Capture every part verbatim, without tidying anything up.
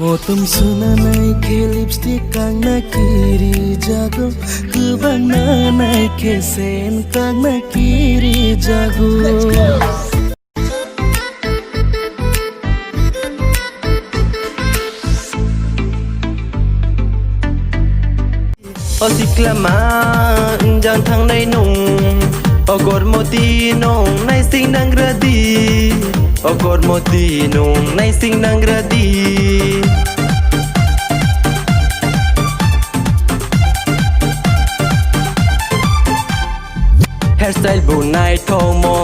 Motom suna nai khe lipstick kangna kiri jago, kwbang na nai khe sen kangna kiri jago. O sikla ma, jang thangnai nung. O Gormoti nung naising nangra di. O Gormoti nung naising nangra di. Hairstyle bo naithokmo,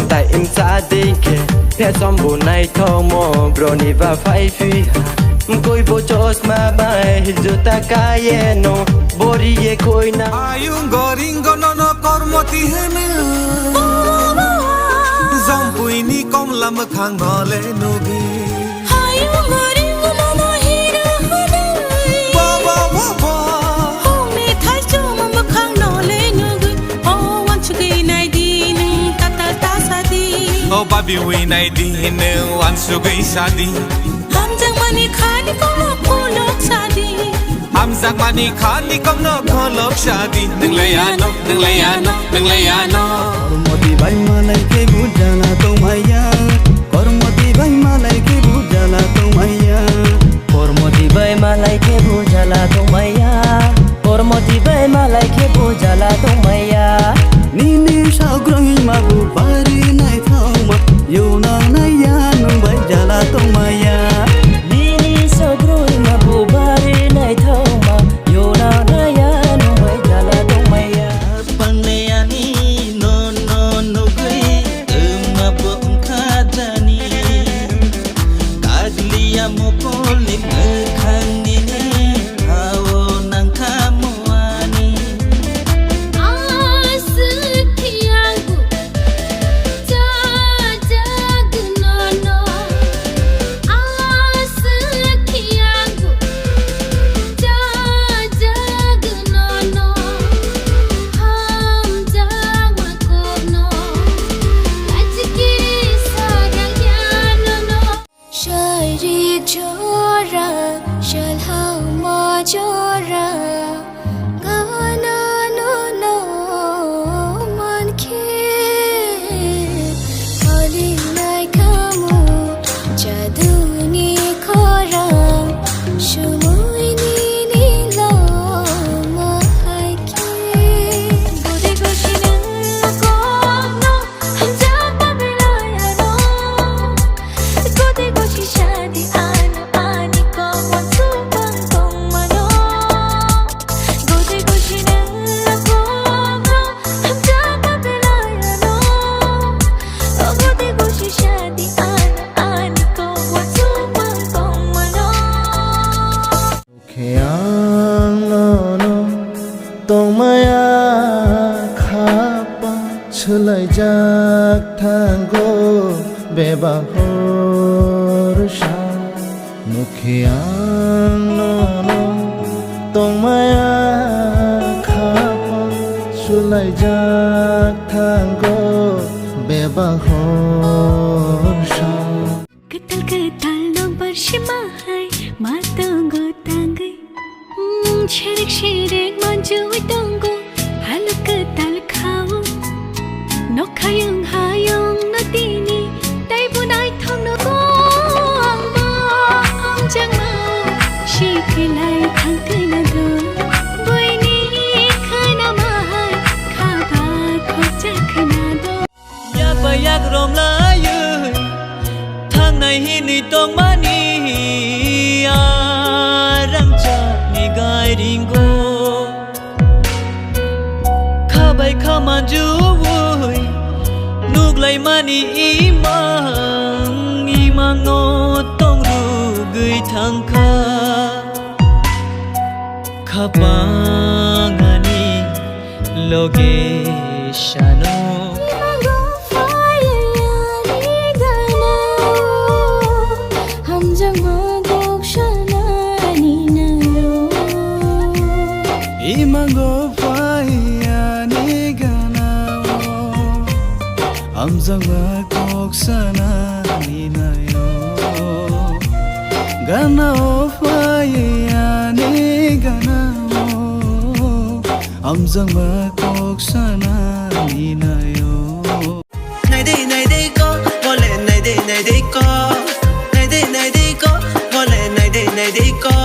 tai wngsa dei khe. Fashion bo naithokmo, broni ba phai phi ha. Mkoi bo chosma bai, juta kaye no, bori ye koi na. Ayung goring gono no Gormoti hene. Jompuini komla mwkhang no le nugi. Hayung goring gono no hero hwnwi. Ba, ba, ba, ba. Home thai choma mwkhang no le nugi. O wansugwi nai di nwng tatal ta sa di. O babi wi nai di nwng wansugwi sa di. Hamjakmani khani kono khulok sa di. Hamjakmani khani komno kholok sadi. Nwnglai ano, nwnglai ano, nwnglai ano. Kormoti bai malai khe bujala tongmaya. Kormoti bai malai khe bujala tongmaya. Kormoti bai malai khe bujala tongmaya. Kormoti bai malai khe bujala tongmaya. Nini sagroi mabu bari naithokma. Yona naya nung bai jala tongmaya. Nini sagroi mabu bari naithokma. Yona naya nung bai jala tongmaya. Pangnai ani no no nugui, wngma bo wngkha jani. Kagliya mokol ni mwkhang nini, hao nangkha muani. Aswk khe ang bo chajak nono. Aswk khe ang bo chajak nono. Hamjakma kokno lachiki sajakya nono. Shairik jora, shalhama jora, gana nono mankhe. Phalinai khamu jaduni khorang, sumoini niloma haikhe. Gode gosi nang kokno hamjakma belai ano. Gode gosi sadi ano ani kokno chubang tongmano. Gode gosi nang kokno hamjakma belai ano. Gode gosi sadi ano ani kokno chubang tongmano. Khe ang nono tongmaya khapa swlaijak thango bebak horsa. Nukhe ang nono tongmaya khapa swlaijak thango bebak horsa. Kwtal kwtal nokbar sima hai ma tongo tangwi. Mm, sherek sherek manjui tongo haluk kwtal khao. Nokhayung hayung no tini taibo naithok nogo angbo hamjakma. Sikhwlai thangtwi nago buini khwnama hai khaba khokjak khwnago. Yak bai yak romlaiwi thangnai hinwi tongmani a rangchakni gairingo. Kha bai kha manjuwi nuklaimani imang imangno tongrugwi thangkha. Khapang ani loge sano. Imago phaiya ni gana, hamjakma kok sanani nayo. Imago phaiya ni gana, hamjakma kok sanani nayo. Gana o Phai ani ganao, hamjakma kok sanani naio. Naidai naidai ko, bole naidai naidai ko. Naidai naidai ko, bole naidai naidai ko.